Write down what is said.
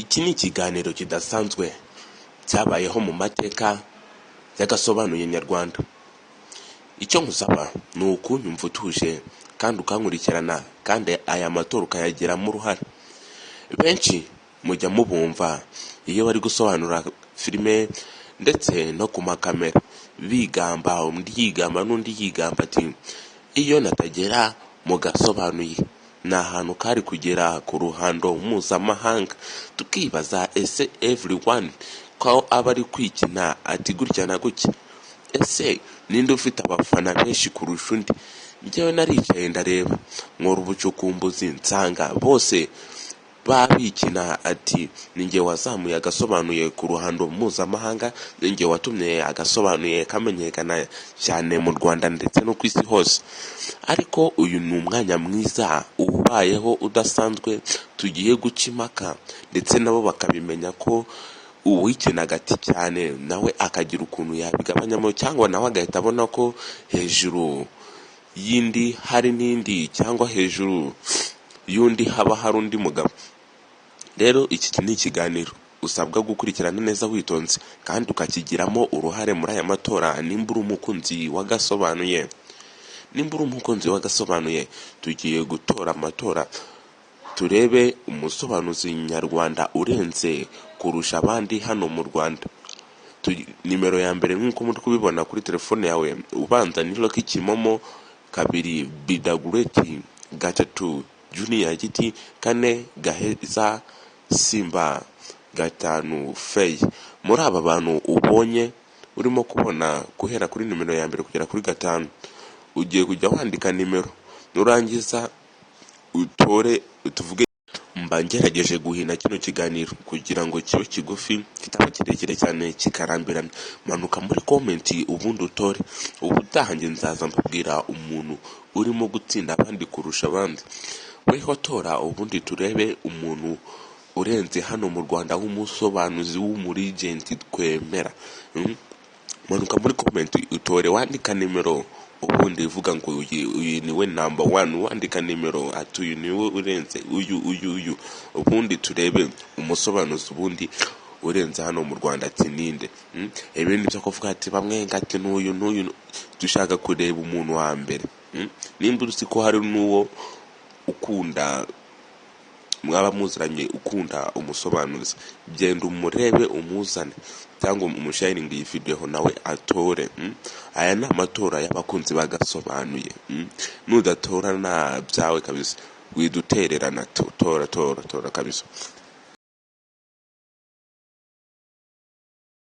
Iki ni ikiganiro kidasanzwe cyabayeho mu mateka y'agasobanuye nyarwanda. Icyo nkusaba ni ukunyumva utuje kandi ukankurikirana, kandi aya matora ukayagiramo uruhare. Benshi mujya mubumva iyo bari gusobanura filime ndetse no ku makamera bigamba, undi yigamba n'undi yigamba ati: "Iyo natagera mu gasobanuye ni ahantu kari kugera ku ruhando mpuzamahanga." Tukibaza: ese everyone ko aba ari kwikina ati gutya na gutya, ese ninde ufite abafana benshi kurusha undi? Njyewe naricaye ndareba, nkora ubucukumbuzi, nsanga bose babikina ati: "Ni njye wazamuye agasobanuye ku ruhando mpuzamahanga, ni njye watumye agasobanuye kamenyekana cyane mu Rwanda ndetse no ku isi hose." Ariko uyu ni umwanya mwiza ubayeho udasanzwe, tugiye guca impaka ndetse nabo bakabimenya ko uwikinaga ati cyane nawe akagira ukuntu yabigabanyamo, cyangwa nawe agahita abona ko hejuru y'indi hari n'indi, cyangwa hejuru y'undi haba hari undi mugabo. Rero iki ni ikiganiro usabwa gukurikirana neza witonze kandi ukakigiramo uruhare muri aya matora. Nimba uri umukunzi w'agasobanuye, nimba uri umukunzi w'agasobanuye, tugiye gutora amatora turebe umusobanuzi nyarwanda urenze kurusha abandi hano mu Rwanda. Nimero ya mbere, nk'uko muri kubibona kuri telefone yawe, ubanza ni Rocky Kimomo, kabiri Bidagureti, gatatu Junior Giti, kane Gaheza Simba, gatanu Fey. Muri aba bantu ubonye urimo kubona guhera kuri nimero ya mbere kugera kuri gatanu, ugiye kujya wandika nimero, nurangiza utore. Tuvuge mba ngerageje guhina kino kiganiro kugira ngo kibe kigufi, kitaba kirekire cyane kikarambirana. Manuka muri comment ubundi utore. Ubutaha njye nzaza mbabwira umuntu urimo gutsinda abandi kurusha abandi. Weho tora, ubundi turebe umuntu urenze hano mu Rwanda w'umusobanuzi w'umulegend twemera. Manuka muri comment utore, wandika nimero, ubundi uvuga ngo uyu niwe number one. Wandika nimero ati: "Uyu niwe urenze, uyu, uyu, uyu." Ubundi turebe umusobanuzi ubundi urenze hano mu Rwanda ati ninde? Ibindi byo kuvuga ati bamwe ngo ati n'uyu n'uyu, dushaka kureba umuntu wa mbere. Nimba uzi ko hari n'uwo ukunda, mwaba muziranye, ukunda umusobanuzi, genda umurebe umuzane cyangwa umusharingi iyi video nawe atore. Aya ni amatora y'abakunzi bagasobanuye. Nudatora nta byawe kabisa, widutererana. Tora, tora, tora kabisa.